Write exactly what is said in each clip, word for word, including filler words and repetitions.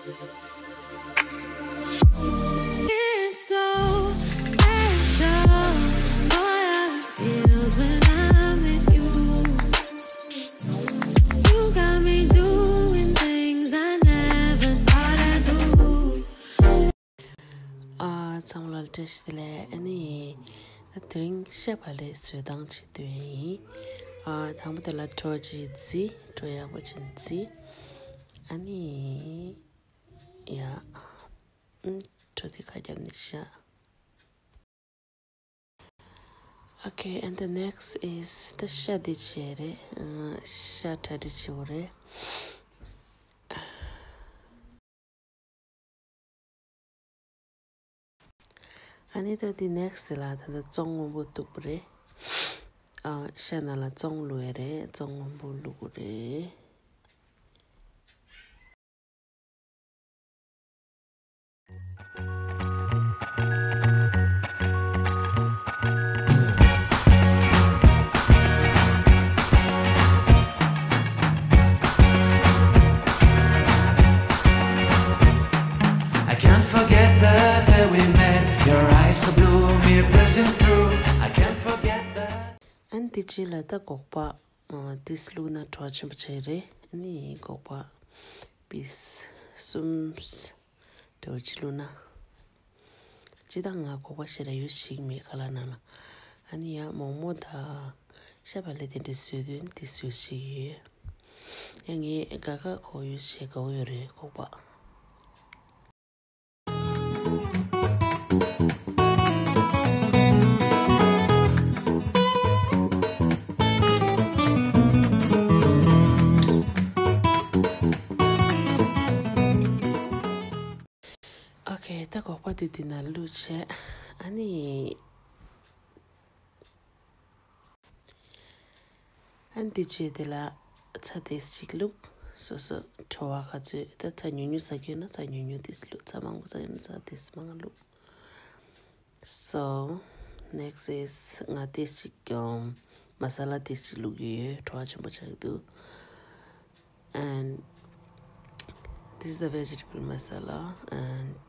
It's so special. All I feel is when I'm with you. You got me doing things I never thought I'd do. ཨ། ཚང་མ་ལ་བཀྲ་ཤིས་བདེ་ལེགས། ཨ་ནི་ད་དེ་རིང་ཤ་བག་ལེབ་བཟོ་སྟངས་ཅིག་སྟོན་ཡིན། ཨ། དང་པོ་དེ་ལ་གྲོ་ཅིག་བརྫི། གྲོ་ཡག་པོ་ཅིག་བརྫི། ཨ་ནི། ཡ། ཨུམ། གྲོ་དེ་ཁ་རྒྱབ་ནས་བཞག Okay, and the next is the ཤ་འདི་བྱས་རེད། ཨ། ཤ་གྲ་སྒྲིག་བྱེད་དགོས་རེད། ཨ་ནི་ད་འདི་next ལ་ད་ལྟ་བཙོང་སྔོན་པོ་བླུགས་པ་རེད། ཨ། ཤ་ནང་ལ་བཙོང་བླུགས་ཡ་རེད། བཙོང་སྔོན་པོ་བླུགས་དགོས་རེད། I can't forget the day we met. Your eyes so blue, me piercing through. I can't forget the ཨ་ནི་དེ་རྗེས་ལ་ད་སྒོག་པ། ཨ། ཏིས་བླུགས་ན་བྲོ་བ་ཆེན་པོ་ཆགས་རེད། ཨ་ནི་སྒོག་པ་པིས་གསུམ་འདྲ་བོ་ཅིག་བླུགས་ན། སྤྱིར་བཏང་ང་སྒོག་པ་ཞེ་དྲག་ཡོད་ཤེས་ཀྱི་མེད་ཁ་ལག་ནང་ལ། ཨ་ནི་ཡང་མོག་མོག་དང་ཤ་བག་ལེབ་དེ་འདྲ་བཟོས་དུས་ཏིས་ཡོད་ཤེས་ཀྱི་ཡོད། ཡང་ངས་དགའ་དགའ་ཁོག་ཡོད་ཤེས་དགའ་བོ་ཡོད་རེད་སྒོག་པ། Okay, ད་སྒོག་པ་དེ་འདི་ནང་བླུགས་བྱས། ཨ་ནི། ཨ་ནི་དེ་རྗེས་དེ་ལ་ཚྭ་ཏིས་ཅིག་བླུགས། སོ་སོ་བྲོ་བ་ག་ཚོད། ད་ཚྭ་ཉུང་ཉུང་ཟ་གི་ཡོད་ན་ཚྭ་ཉུང་ཉུང་ཏིས་བླུགས། ཚྭ་མང་པོ་ཟ་གི་ཡོད་ན་ཚྭ་ཏིས་མང་བླུགས། So next is ང་ཏིས་ཅིག་ཨམ། མ་ས་ལ་ཏིས་ཅིག་བླུགས་ཀྱི་ཡོད། བྲོ་བ་ཆེན་པོ་ཆགས་ཀྱི་འདུག And this is the vegetable masala and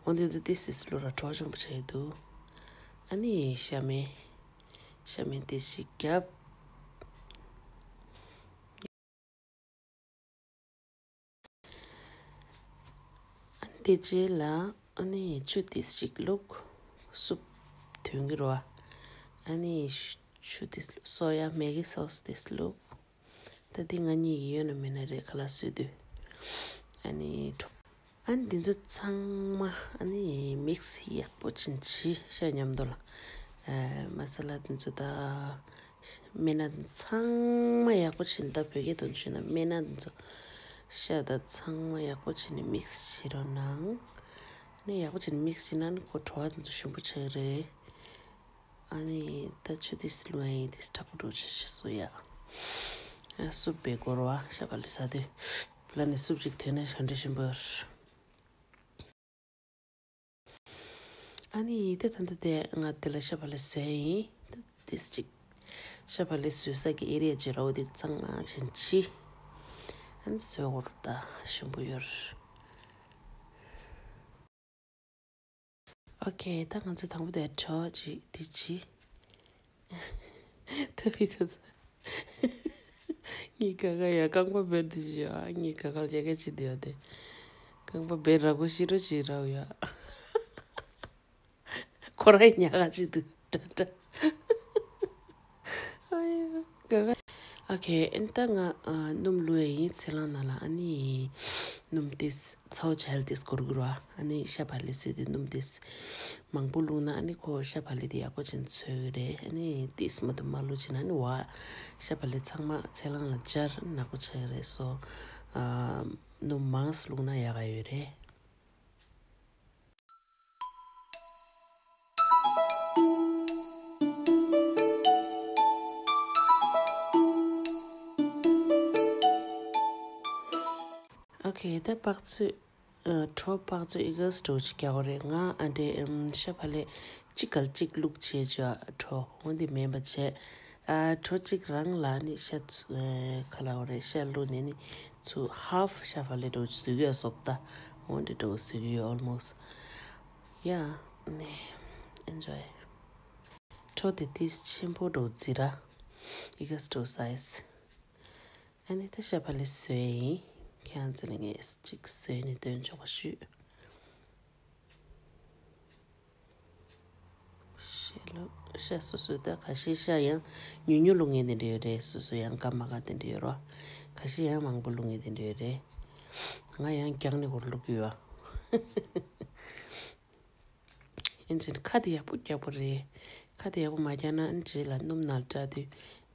འོན་ཏེ་འདི་ཏིས་ཏིས་བླུགས་ར་བྲོ་བ་ཆེན་པོ་ཆགས་ཀྱི་འདུག་ཨ་ནི་ཤ་མེད། ཤ་མེད་ཏིས་ཅིག་བརྒྱབ། ཨ་ནི་དེ་རྗེས་ལ་ཨ་ནི་ཆུ་ཏིས་ཅིག་བླུགས། སུབ་འདོན་གྱི་རེད་བ། ཨ་ནི་ཆུ་ཏིས་བླུགས། སོ་ཡ་མེ་གི་སོ་སི་ཏིས་བླུགས། ད་འདི་ང་གཉིས་ཀྱི་ཡོད་ན་མེད་ན་རེད་ཁ་ལག་བཟོས་དུས། ཨ་ནི་གྲོ། ཨ་ནི་འདི་ཚོ་ཚང་མ་ཨ་ནི་མིག་སི་ཡག་པོ་ཅིག་བྱེད་ཤ་མཉམ་དུ་ལ། ཨ། མ་ས་ལ་འདི་ཚོ་ད་སྨན་སྣ་ཚང་མ་ཡག་པོ་བྱེད། ད་བོད་སྐད་དུ་བྱས་ན་སྨན་སྣ་འདི་ཚོ་ཤ་ད་ཚང་མ་ཡག་པོ་བྱས་ནས་མིག་སི་བྱེད་རོགས་གནང་། ཨ་ནི་ཡག་པོ་བྱས་ནས་མིག་སི་བྱས་ན་ནི་ཁོ་བྲོ་བ་འདི་ཚོ་ཞིམ་པོ་ཆགས་ཀྱི་རེད། ཨ་ནི་ད་ཆུ་ཏིས་བླུགས་ཡིན། ཏིས་དྲག་པོ་འགྲོ་ཆེ་ཆེ་སོ་ཡ། ཨ། སུབ་བྱེད་དགོས་རེད་བ། ཤ་བག་ལེབ་ཟ་དུས་ལ་ནི་སུབ་ཅིག་ཐོན་ན་ག་འདྲ་ཞིམ་པོ་རེད། ཨ་ནི་ད་ད་ད་དེ་ང་དེ་ལ་ཤ་བག་ལེབ་བཟོས་ཡིན། ད་ཏིས་ཅིག་ཤ་བག་ལེབ་བཟོས་ས་གི་ཨེ་རི་ཡ་ཅིག་ར་བོ་དེ་གཙང་མ་ཅིག་བྱས། ཨ་ནི་བཟོས་དགོས་རེད། ད་ཞིམ་པོ་ཡོད་རེད། Okay, ད་ང་ཚོ་དང་པོ་དེ་གྲོ་ཅིག་འདི་བྱས། ད་བི་ད་ད། ངའི་ཀ་ཁ་ཡ་རྐང་པ་སྦེར་དེ་བྱས་ཨ། ངའི་ཀ་ཁ་ལ་རྒྱ་སྐད་ཅིག་འདི་ཡོད་དེ། རྐང་པ་སྦེར་ར་གོ་ཤི་རོ་ཅིག་ར་བ་ཡ། ཁོ་ར་ཡི་ཉག་ག་ཅིག་འདུག་འདྲ་འདྲ། ཨ་ཡ། ག་ག། ཨོ་ཁེ། ཨ་ནི་ད་ང་ཨ་སྣུམ་བླུགས་ཡ་ཡིན། ཚལ་སླང་ནང་ལ་ཨ་ནི་སྣུམ་ཏིས་ཚྭ་བོ་ཇལ་ཏིས་འགོར་གི་རེད་བ། ཨ་ནི་ཤ་བག་ལེབ་བཟོས་དུས་སྣུམ་ཏིས་མང་པོ་བླུགས་ན་ཨ་ནི་ཁོ་ཤ་བག་ལེབ་དེ་ཡག་པོ་ཅིག་འཚོལ་གི་རེད། ཨ་ནི་ཏིས་མ་གཏོགས་མ་བླུགས་བྱས་ན་ཨ་ནི་བ་ཤ་བག་ལེབ་ཚང་མ་ཚལ་སླང་ལ་སྦྱར་ནག་པོ་ཆགས་ཀྱི་རེད། སོ་ཨ་སྣུམ་མང་ཙམ་བླུགས་ན་ཡག་ག་ཡོད་རེད། ཨོ་ཁེ། ད་དཔག་ཚོད། ཨ། གྲོ་དཔག་ཚོད་ཨི་ག་སི་འདྲ་བོ་ཅིག་རྒྱག་དགོས་རེད། ང་ཨ་འདྲའི་ཨམ་ཤ་བག་ལེབ་གཅིག་ག་ལ་གཅིག་བླུགས་བྱས་བྱས་གྲོ་འོ་འདི་མིན་པ་བྱས། ཨ་གྲོ་གཅིག་རང་ལ་ནི་ཤ་ཚུ་ཨེ་ག་ལ་བ་རེད། ཤ་བླུགས་ནས་ནི་ཚུ་half ཤ་ཕ་ལེ་འགྲོ་བཟོས་ཀྱི་ཡོད་སོབ་ད། འོ་འདྲ་འགྲོ་བཟོས་ཀྱི་ཡོད་almost. Yeah, ནི་enjoy. གྲོ་དེ་ཏིས་ཆེན་པོ་འགྲོ་བཟོས་ར། ཡི་གེ་སི་འགྲོ་size. ཨ་ནི་ད་ཤ་ཕ་ལེ་བཟོས་ཡིན། ཁྱེད་རང་ཚོ་ལ་ངས་གཅིག་བཟོས་ནས་སྟོན་ཆོག་པ་ཞུས། ཤ་ལོ་ཤ་སོ་སོའི་ད་ཁ་ཤས་ཤ་ཡང་ཉུང་ཉུང་བླུག་མཁན་དེ་འདྲ་ཡོད་རེད། སོ་སོ་ཡང་དཀར་དམར་དཀར་དེ་འདྲ་ཡོད་རེད། ཁ་ཤས་ཡང་མང་པོ་བླུག་མཁན་དེ་འདྲ་ཡོད་རེད། ང་ཡང་རྒྱགས་ནས་སྒོར་བླུག་གི་ཡོད། ཨིན་ཅིན་ཁ་དེ་ཡག་པོ་རྒྱག་པ་རེད། ཁ་དེ་ཡག་པོ་མ་རྒྱག་ན་ཨིན་ཅིན་ལ་སྣུམ་ནང་བཀྲ་དུས་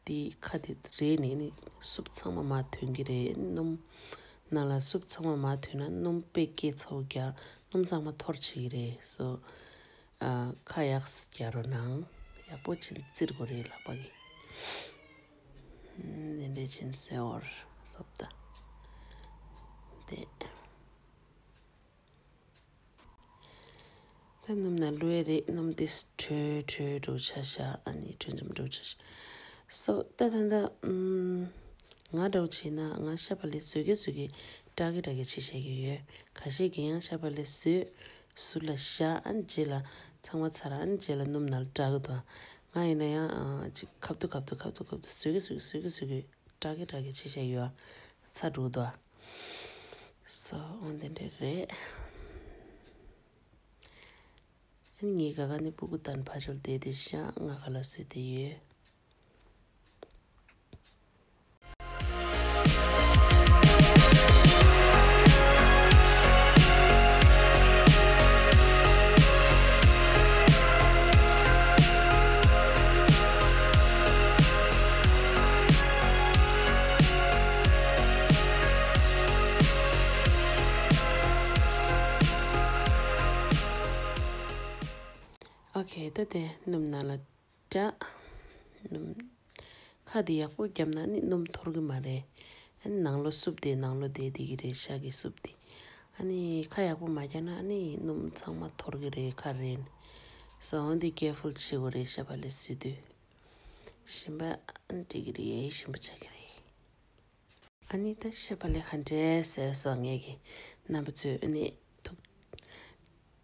དེ་ཁ་དེ་རེད་ནས་ནི་སུབ་ཚང་མ་མར་ཐོན་གྱི་རེད། སྣུམ་ནང་ལ་སུབ་ཚང་མ་མར་ཐོན་ན་སྣུམ་དཔེ་སྐྱེ་ཚ་བོ་རྒྱག་སྣུམ་ཚང་མ་འཐོར་བྱེད་ཀྱི་རེད། སོ་ཨ་ཁ་ཡག་རྒྱག་རོགས་གནང་། ཡག་པོ་ཅིག་བཙིར་དགོས་རེད་ལག་པ་གིས། ཨ་ནི་འདྲ་ཅིན་སེ་འོར་སོབ་ད་དེ། ད་སྣུམ་ནང་བླུགས་ཡས་རེད། སྣུམ་དེ་དྲོས་དྲོས་འགྲོ་ཆ་ཤ། ཨ་ནི་དྲོས་འཇམ་འགྲོ་ཆ་ཤ། སོ་ད་ད་ད་ཨུམ། ང་འདྲ་བོ་བྱས་ན་ང་ཤ་ཕ་ལེ་བཟོས་ཀྱི་བཟོས་ཀྱི་སྐྲག་གི་སྐྲག་གི་བྱས་བཞག་གི་ཡོད། ཁ་ཤས་ཀྱིས་ཡང་ཤ་ཕ་ལེ་བཟོས་ཟུར་ལ་བཞག་ཨ་ནི་རྗེས་ལ་ཚང་མ་ཚར་ཨ་ནི་རྗེས་ལ་སྣུམ་ནང་ལ་བཀྲ་གི་འདུག་ང་ཡིན་ན་ཡང་ཨ་ཅིག་ཁ་བསྡུ་ཁ་བསྡུ་ཁ་བསྡུ་ཁ་བསྡུ་བཟོས་ཀྱི་བཟོས་ཀྱི་བཟོས་ཀྱི་བཟོས་ཀྱི་སྐྲག་གི་སྐྲག་གི་བྱས་བཞག་ཡོད། ཚར་འགྲོ་གི་འདུག་སོ་འོ་འདི་འདྲ་རེད། ཨ་ནི་ངའི་ག་ག་ནི་སྤུ་གུ་དང་ཕ་ཆོལ་བསྡད་དེ་ཤ་ང་ག་ལ་བཟོས་བསྡད་ཡོད། ཨོ་ཁེ། ད་དེ་སྣུམ་ནང་ལ་བཀྲ། སྣུམ། ཁ་དེ་ཡག་པོ་བརྒྱབ་ན་ནི་སྣུམ་འཐོར་གི་མ་རེད། ཨ་ནི་ནང་ལོགས་སུབ་དེ་ནང་ལོགས་བསྡད་བསྡད་ཀྱི་རེད། ཤ་གི་སུབ་དེ། ཨ་ནི་ཁ་ཡག་པོ་མ་བརྒྱབ་ན་ཨ་ནི་སྣུམ་ཚང་མ་འཐོར་གི་རེད། ཁ་རེད། སོ་འོ་འདི་careful བྱེད་དགོས་རེད། ཤ་ཕ་ལེ་བཟོས་དུས། ཞིམ་པ་ཨ་ནི་འགྲིག་གི་རེད། ཞིམ་པ་ཆགས་ཀྱི་རེད། ཨ་ནི་ད་ཤ་ཕ་ལེ་ག་འདྲས་བཟོས་སོང་ངེད་ཀྱི་རྣམ་པ་ཚོས་ཨ་ནི་ཐུགས་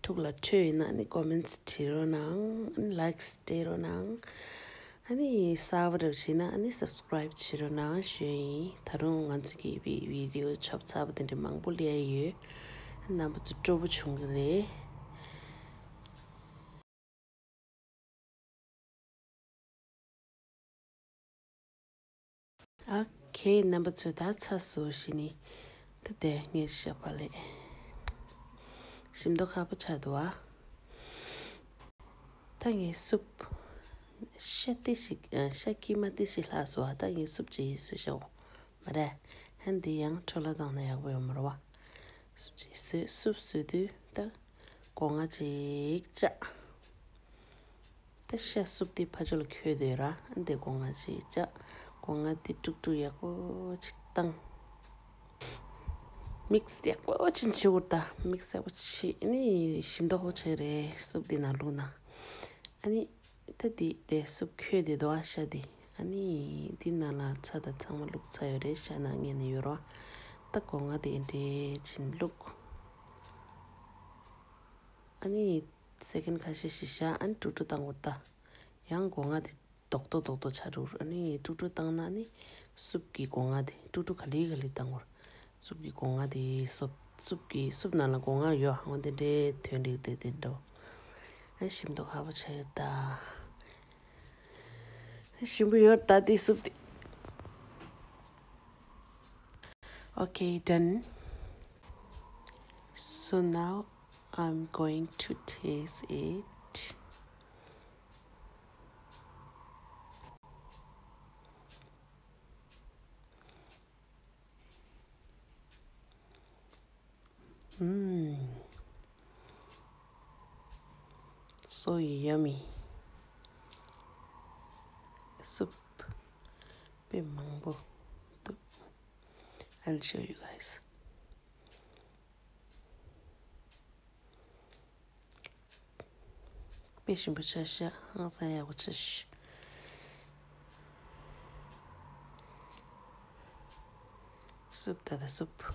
ཐུགས་ལ་འཕྲོད་ཡོད་ན་ཨ་ནི་comments བྲིས་རོགས་གནང་། ཨ་ནི་likes སྤྲད་རོགས་གནང་། ཨ་ནི་གསར་པ་འདྲ་བྱས་ན་ཨ་ནི་subscribe བྱེད་རོགས་གནང་ཞུ་ཡ་ཡིན། ད་རུང་ང་ཚོ་གི་བི་video ཆོབ་ཚ་པོ་དེ་འདྲ་མང་པོ་སླེབས་ཡ་ཡོད། རྣམ་པ་ཚོ་སྤྲོ་པོ་བྱུང་གི་རེད། ཨོ་ཁེ། རྣམ་པ་ཚོས་ད་ཚ་སོ་ཞི་ནི། ད་དེ་ངས་ཤ་ཕ་ལེ། ཞིམ་མདོག་ཁ་པོ་ཆགས་འདུག་བ། ད་ངས་སུབ། ཤ་ཏི་ཞིག་ཤ་ཀི་མ་ཏི་ཞིག་ལྷག་སོང་བ། ད་ངས་སུབ་ཅིག་བཟོས་ཤོག་མ་རེད། ཧན་འདི་ཡང་འཕྲོ་བརླག་བཏང་ན་ཡག་པོ་ཡོད་མ་རེད་བ། སུབ་ཅིག་བཟོས། སུབ་བཟོས་དུས་ད་སྒོ་ང་ཅིག་བཅག་ད་ཤ་སུབ་དེ་ཕ་ཆོ་ལ་འཁྱོལ་དེ་ར། ཨ་འདི་སྒོ་ང་ཅིག་བཅག་སྒོ་ང་དེ་དཀྲུག་དཀྲུག་ཡག་པོ་ཅིག་བཏང་། mix ཡག་པོ་ཅིག་བྱེད་དགོས། ད་mix ཡག་པོ་བྱེད་ནི་ཞིམ་མདོག་པོ་ཆགས་རེད། སུབ་དེ་ནང་བླུགས་ན། ཨ་ནི་ད་དེ་དེ་སུབ་འཁྱོལ་དེ་འདུག་ཨ། ཤ་དེ་ཨ་ནི་དེ་ནང་ལ་ཚྭ་དང་ཚང་མ་བླུགས་ཚར་ཡོད་རེད། ཤ་ནང་ཉན་ནས་ཡོད་ར། ད་སྒོ་ང་དེ་འདྲས་ཅིག་བླུགས། ཨ་ནི་second ཁ་ཤས་ཤིག་བཞག་ཨ་ནི་དཀྲུག་དཀྲུག་བཏང་དགོས། ད་ཡང་སྒོ་ང་དེ་རྡོག་རྡོག་རྡོག་རྡོག་ཆགས་འགྲོ། ཨ་ནི་དཀྲུག་དཀྲུག་བཏང་ན་ནི་སུབ་ཀྱི་སྒོ་ང་དེ་དཀྲུག་དཀྲུག་ག་ལེ་ག་ལེ་བཏང་དགོས། སུབ་ཀྱི་སྒོ་ང་དེ་སོབ་སུབ་ཀྱི་སུབ་ནང་ལ་སྒོ་ང་ཡོད། འོ་དེ་འདྲའི་ཐོན་རིགས་དེ་དེ་འགྲོ། ཨ་ཞིམ་མདོག་ཁ་པོ་ཆགས་ཡོད་ད། ཞིམ་པོ་ཡོད་ད་དེ་སུབ་དེ། Okay, done. So now I'm going to taste it. Mm. So yummy. Soup དཔེ་མང་པོ་འདུག I'll show you guys. དཔེ་ཞིམ་པོ་ཆགས་ཤག་ཧང་སང་ཡག་པོ་ཆགས་ཤག་སུབ་ད་ད་སུབ།